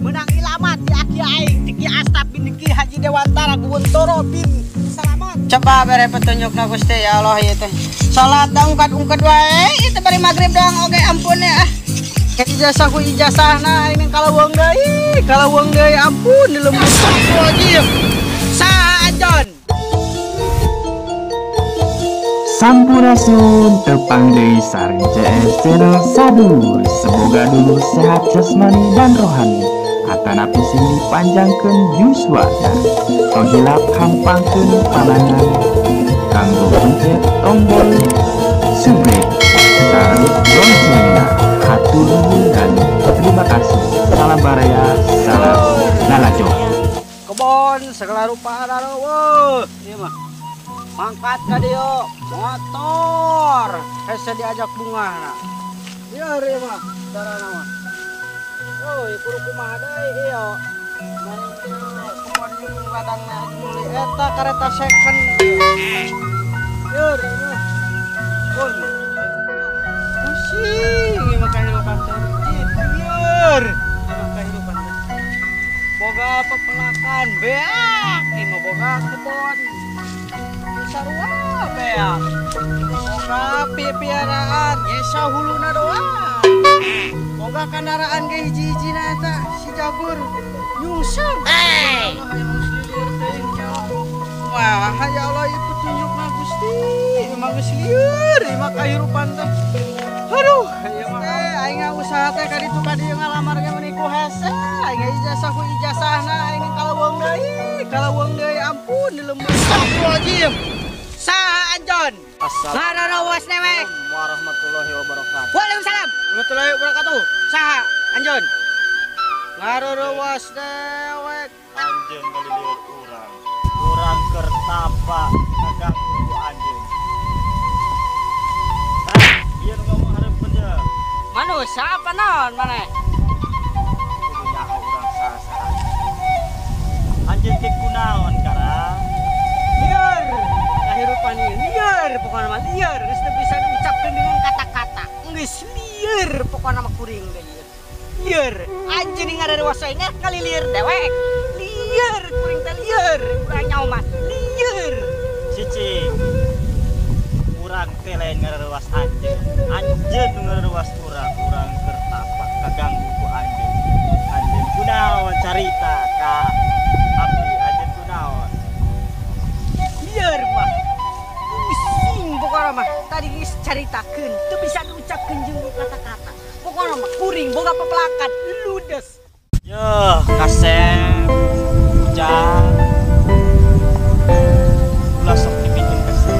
Menang ilamat di aki aing Diki Astap bin Diki Haji Dewantara Guntoro bin Selamat. Coba bere petunjukna Gusti ya Allah ieu teh. Salat da ungkat-ungkat wae ieu teh bari magrib doang oge ampun ya. Ijazah ku ijazahna aing kalawang deui ampun di lembur. Astagfirullahaladzim. Saha anjeun? Sampurasun tepang deui sareng CS Channel Sadu. Semoga dulu sehat jasmani dan rohani. Atanapi sing dipanjangkeun yuswana. Tong hilap hampangkeun panangan. Kanggo pencet tombol subscribe sareng loncengna. Hatur nuhun dan terima kasih. Salam baraya, salam lalajo. Kebon segala rupa ada. Ieu mah. Mangkat ka dieu motor hese diajak bungahna. Ieu ieu mah carana mah. Oh, ieu kudu kumaha deui ieu. Kebon ladangna meuli eta kareta second. Ieu ieu mah. Pun. Pusing ieu mah kahirupan teh. Lieur. Ieu mah kahirupan teh. Boga pepelakan beak, ieu mah boga kebon. Sarua beak. Boga pipiaraan nyesa huluna doang. Boga kendaraan ge hiji-hijina eta si Jagur nyungsep. Hey. Wah, ya Allah ieu petunjukna Gusti. Ieu mah geus lieur, ieu mah kahirupan teh. Aduh, ieu mah aing usaha teh ka ditu ka dieu ngalamar ge meuni ku hese. Aing ijazah ku ijazahna aing kalawang deui ampun di lembur. Astagfirullahaladzim. Saha anjeun? Assalamualaikum dewek. Warahmatullahi wabarakatuh. Waalaikumsalam. Warahmatullahi wabarakatuh. Saha anjeun? Ngarerewas dewek. Anjeun ngalieur urang. Urang keur tapa kaganggu ku anjeun. Tah, ieu nu ngomong hareupeun ye. Manusia apa naon maneh? Kudu nyaho urang saha-saha. Anjeun teh kunaon karang? Lieur. Kahirupan ieu lieur pokona mah lieur geus teu bisa diucapkeun dengan kata-kata. Geus lieur pokona mah kuring teh ieu. Lieur. Anjeun ngarerewas wae kali lieur dewek. Lieur kuring teh lieur. Urang nyaho mah lieur. Cicing. Urang teh lain ngarerewas anjeun. Anjeun nu ngarerewas urang, urang keur tapa kaganggu ku anjeun. Anjeun kunaon carita ka abdi anjeun kunaon? Lieur mah. Pusing pokona mah. Tadi geus caritakeun, teu bisa diucapkeun jeung kata-kata. Pokona mah kuring boga pepelakan ludes. Yeuh, kasep. Ujang. Ulah sok dipikeun kasih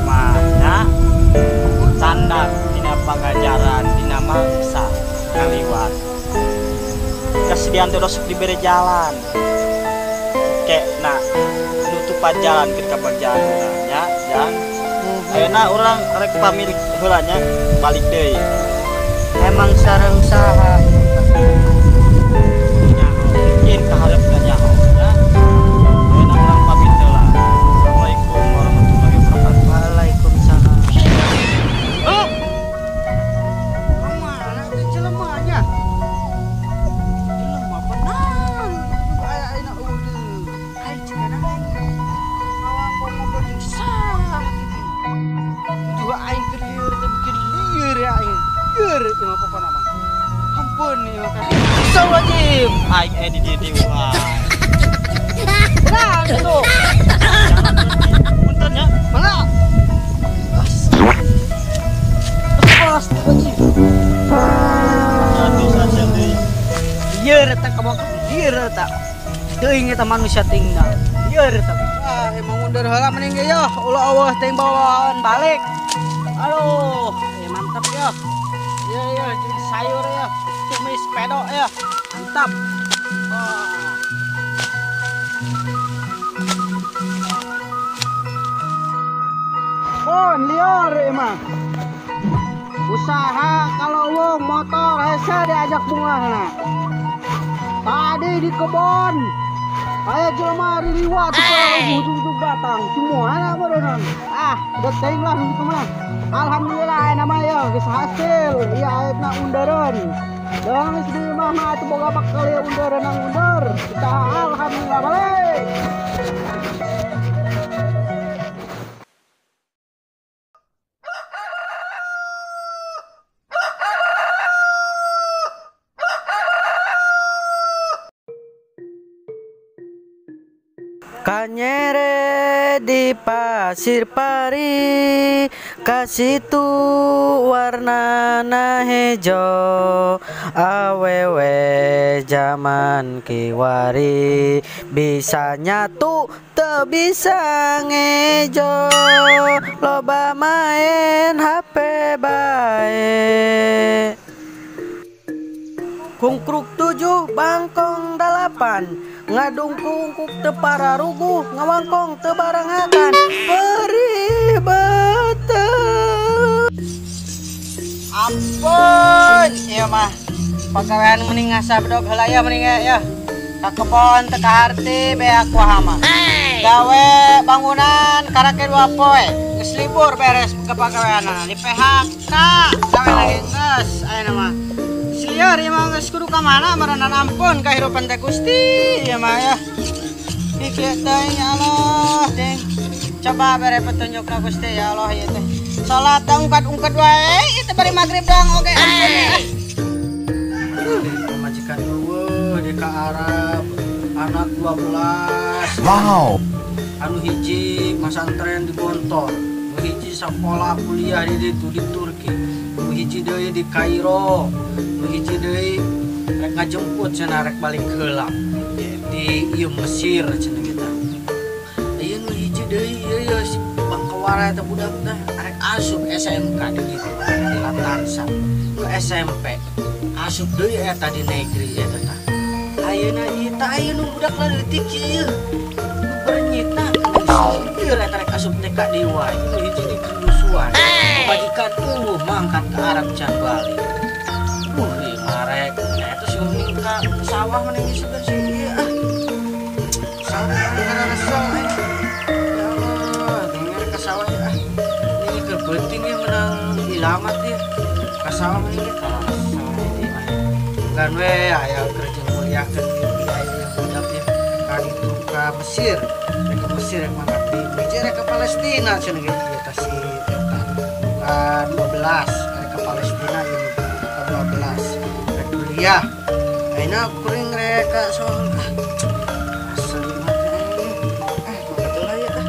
mah nya. Candak dina pangajaran dina mangsa ngaliwat. Kasedian teh sok dibere jalan. Kek na nutupan jalan ke kabagjaan urang nya, Jang. Ayeuna urang rek pamit heula nya balik deui. Emang sareng saha? Nyaho, bikin kaharepna nyaho nya. Ayeuna urang pamit heula. Assalamualaikum warahmatullahi wabarakatuh. Waalaikumsalam. Oh. Kamana teh jelemanya? Jelema benar. Aya ayeuna eueuh. Ai cigana aing ngawangkong ngobrol jeung saha kitu. Juga aing keur lieur teh bikin lieur ya aing. Lieur ieu mah pokona mah. Ampun ieu mah. Astagfirullahaladzim. Aing di dieu deui wae. Nah, gitu. Punten nya. Mangga. Astagfirullahaladzim. Jatuh saja deui. Lieur eta kaboga lieur eta. Teuing eta manusia tinggal. Lieur eta. Ah, emang mundur heula mending ge yo. Ulah eueuh teuing bawaan balik. Aduh, ya mantap ya. Iya iya, jeung sayur ya, tumis pedo ya. Mantap. Wah. Pon lieur emang. Usaha kalau wong motor hese diajak bungahna. Tadi di kebon aya jelema riliwat ujung-ujung datang. Semua barunan. Ah, udah lah gitu mah. Alhamdulillah aya nama ya geus hasil. Ieu ayeuna undareun. Dong geus di imah mah atuh boga bakal ya undur nang undur. Kita alhamdulillah balik. Kanyere di pasir pari kasitu warnana hejo awewe zaman kiwari bisa nyatu teu bisa ngejo loba main HP bae. Kungkruk 7 bangkong 8 ngadungkungkuk teu pararuguh ngawangkong teu barengakan perih beuteung. Ampun ieu mah pagawean mending ngasah bedog heula ya mending ya ka kebon teu kaharti beak wahama gawe bangunan karake 2 poe geus libur beres ke pagaweanna di PHK gawe lagi geus ayeuna mah. Liar ya mah geus kudu ka mana maranan ampun kahirupan teh Gusti ya mah ya. Ieu teh ya Allah deng. Coba bere petunjuk ka Gusti ya Allah ieu teh. Salat ungkat-ungkat wae ieu teh bari magrib doang oge ampun ya. Majikan eueuh di ka Arab anak 12. Wow. Anu hiji masantren di Gontor, nu hiji sakola kuliah di ditu di Turki, nu hiji deui di Kairo. Hiji deui rek ngajemput cenah rek balik heula di ieu Mesir cenah kita. Ieu nu hiji deui ieu ieu si Bangkawara eta budak teh rek asup SMK di ditu di Latansa. Nu SMP asup deui eta di negeri eta tah. Ayeuna ieu tah ieu nu budak leutik ieu. Nu bernyitna ieu eta rek asup TK deui wae. Nu hiji di Kedusuan. Majikan eueuh mangkat ke Arab can balik. Marek, nah itu si mending ka sawah mending isukeun si ieu ah. Sawah karena resel eh. Ya Allah, denger ka sawah ya ah. Ini keur penting ya menang ilamat ya. Ka sawah mending ka resel di mah. Bukan we aya keur jeung muliakeun mimpi aya budak ya. Ka ditu ka Mesir, rek ka Mesir rek mangkat di Mesir rek ka Palestina cenah gitu eta si eta. Ka 12 rek ka Palestina ieu ka 12. Kuliah, ayeuna kuring rek ka soal ah. Asli mah teh. Ah, mangkat heula ya ah.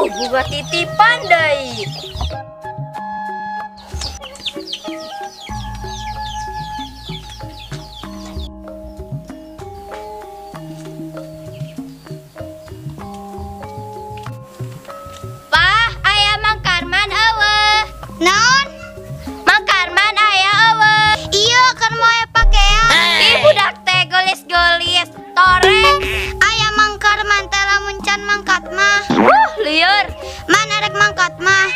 Oh, bunga titipan deui. Pah, aya Mang Karman eueuh. Naon? Mang Karman aya eueuh. Ieu keur moe pakean. Ih, budak teh gelis-gelis, torek. Aya Mang Karman teh lamun can mangkat mah. Liur. Mana rek mangkat mah?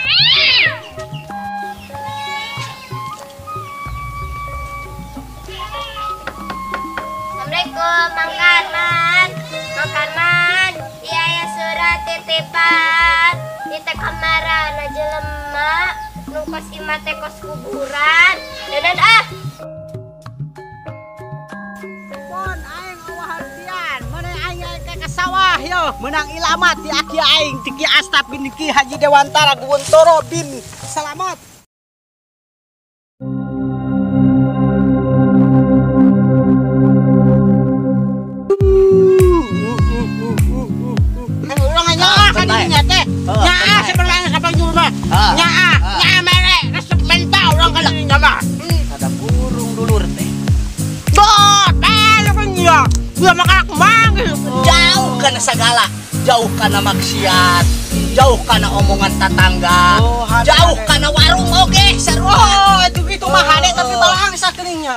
Assalamualaikum Mang Karman. Mang Karman, ieu aya surat titipan. Ieu teh kamarana jelema nu kos imah teh kos kuburan. Dadan ah. Pon aing eueuh mana aing ka sawah yo menang ilamat di aki aing ti Ki Astap bin Ki Haji Dewantara Guwontoro bin Salamat. mah. Nyaa, nyaa mere resep menta urang ka dinya mah. Ada burung dulur teh. Bot, lu kan ya. Gua makan manggil. Jauh kana segala, jauh kana maksiat, jauh kana omongan tetangga, Oh, hade, jauh hade. kana warung oge sarua. Oh, itu gitu mah hade tapi balangsa keningnya.